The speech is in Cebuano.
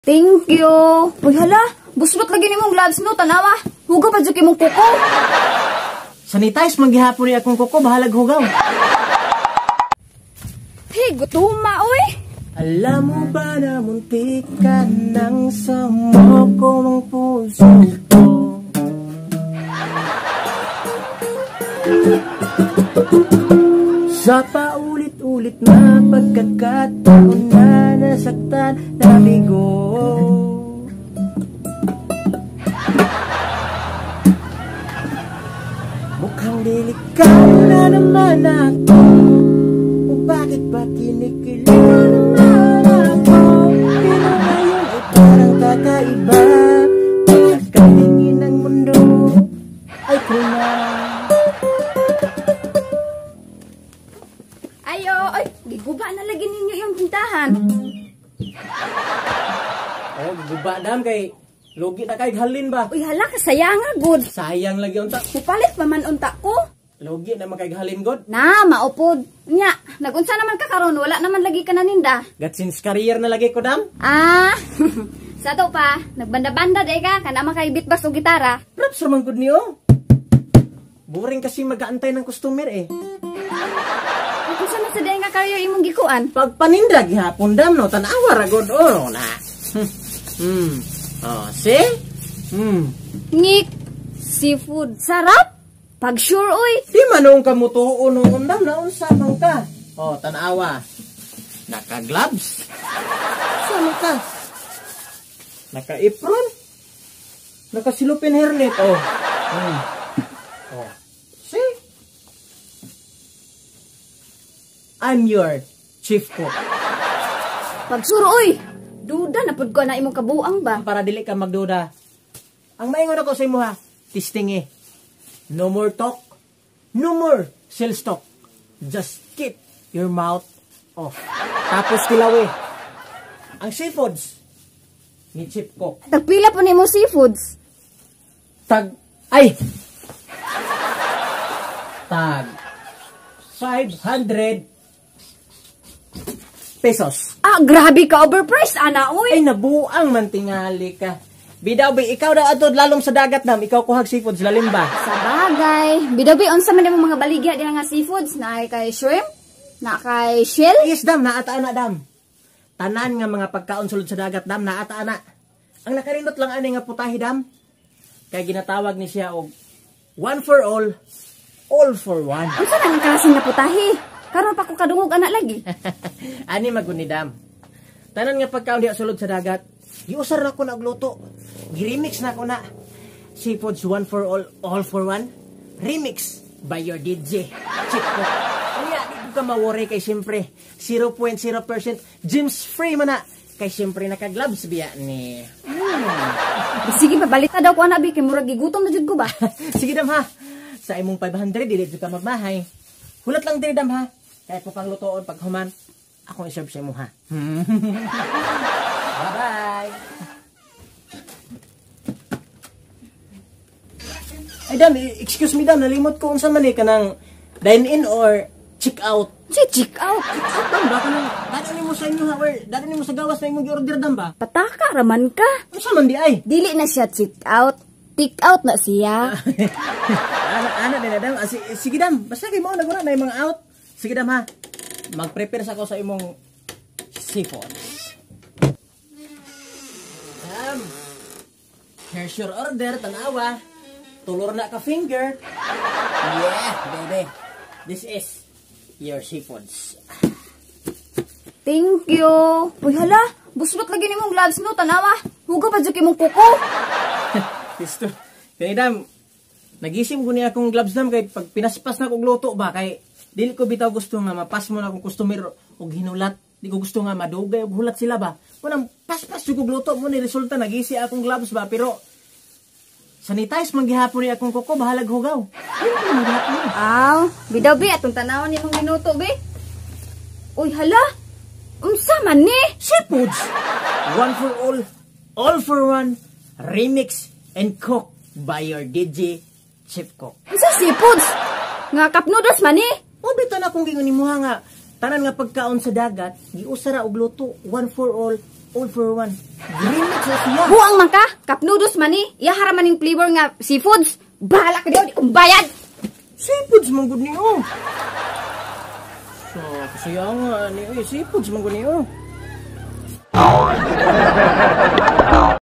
Thank you. Uy, hala. Buslot lagi nimong gloves, no? Tanawa. Hugaw pa jud imong kuko. Sanitize man gihapon ni akong kuko, bahalag hugaw. Hey, gutuma, uy. Alam mo ba na muntik ka nang sumoko ang puso ko? Sa paulit-ulit na pagkakataon na nasaktan, nabigo. Mukhang delikado na naman ako. O bakit ba kinikilig na naman ako? Pero ngayon ay parang kakaiba. Pagkakalingin ng mundo ay kuna. Ayo, ay, giguba na lagi ninyo yung tindahan. Oh, giguba dam kay lugi na kay halin ba? Uy, hala ka, sayang nga, good. Sayang lagi unta. Mupalit pa man unta ko. Lugi na man kay halin, god. Na, maupod. Nya, nagunsa naman ka karon, wala naman lagi ka naninda. Gat since career na lagi ko, dam. Ah, sa to pa, nagbanda-banda day ka, kana man kay beatbox o gitara. Props raman gud niyo. Boring kasi mag-aantay ng customer eh. Unsa man sa day nga career imong gikuan? Pagpaninda gihapon dam no, tan-awa ra gud oh na. Oh, see? Ngik, seafood sarap. Pag sure oy. Di man noong kamutuo noon dam, naunsa man ka. Oh, tan-awa. Naka-gloves. Sa man ka? Naka-apron. Naka-silupin hairnet oh. Oh. See? I'm your chief cook. Pagsuro oy. Duda na pud ko na imong kabuang ba. Para dili ka magduda. Ang maingon ako sa imo ha, testing eh. No more talk, no more sales talk. Just keep your mouth off. Tapos tilawi. Ang seafoods ni Chief Cook. Tagpila po nimo seafoods? Tag 500 pesos. Ah, grabe ka overpriced ana oy. Ay, nabuang man tingali ka. Bidaw bi, ikaw daw adto lalom sa dagat dam, ikaw kuhag seafoods lalim ba? Sa bagay. Bidaw bi, unsa man imong mga baligya diha nga seafoods? Na kay shrimp, na kay shell? Yes dam, naata na dam. Tanan nga mga pagkaon sulod sa dagat dam, naata na. Ang nakarindot lang ani nga putahe dam. Kay ginatawag ni siya og one for all, all for one. Unsa nang klaseng nga putahe? Karon pa ko kadungog ana lagi. Ani maguni dam. Tanan nga pagkaon diha sulod sa dagat, giusar na ko na og luto. Gi-remix na ko na. Seafoods one for all, all for one. Remix by your DJ Chief Cook. Kaya di ko ka ma-worry kay siyempre 0.0% gyms free man na. Kay siyempre naka-gloves biya ni. Sige, pabalita daw ko ana bi kay murag gigutom na jud ko ba. Sige dam ha. Sa imong 500 dili jud ka magmahay. Hulat lang diri dam ha. Kaya ko pang lutoon pag human, akong i-serve sa imo ha. Bye-bye. Ay dam, excuse me dam, nalimot ko unsa man eh kanang dine in or check out. Si check out. Check out dam ba kanang dali nimo sa inyo ha or dali nimo sa gawas na imong gi-order dam ba? Pataka raman ka. Unsa man di ay? Dili na siya check out. Take out na siya. Ana na dam. Sige dam, basta kay mao na guna na imong out. Sige dam ha. Mag-prepare sa ako sa imong seafoods. Dam. Here's your order, tanawa. Tulor na ka finger. Yeah, baby. This is your seafoods. Thank you. Uy, hala. Buslot lagi nimong gloves no, tanawa. Hugaw pa jud imong kuko. Sister, kani dam, nagisim ko niya akong gloves dam kay pag pinaspas na kog luto ba kay dili ko bitaw gusto nga mapas mo na akong customer og hinulat. Di ko gusto nga madugay og hulat sila ba. Kunang paspas jud kog luto mo ni resulta nagisi akong gloves ba pero sanitize man gihapon ni akong kuko bahalag hugaw. Aw, bidaw bi atong tanawon imong minuto bi. Uy, hala. Unsa man ni? Seafoods. One for all, all for one. Remix and cook by your DJ Chief Cook. Unsa seafoods? Nga cup noodles man ni? O bitaw na akong gingon nimo nga tanan nga pagkaon sa dagat, giusara og luto, one for all, All for one. Remix na siya. Buang man ka, cup noodles man ni. Iyahara man yung flavor nga seafoods. Bahala ka diha, di kong bayad. Seafoods man gud ni oh. So, kasaya nga ni oy, seafoods man gud ni oh.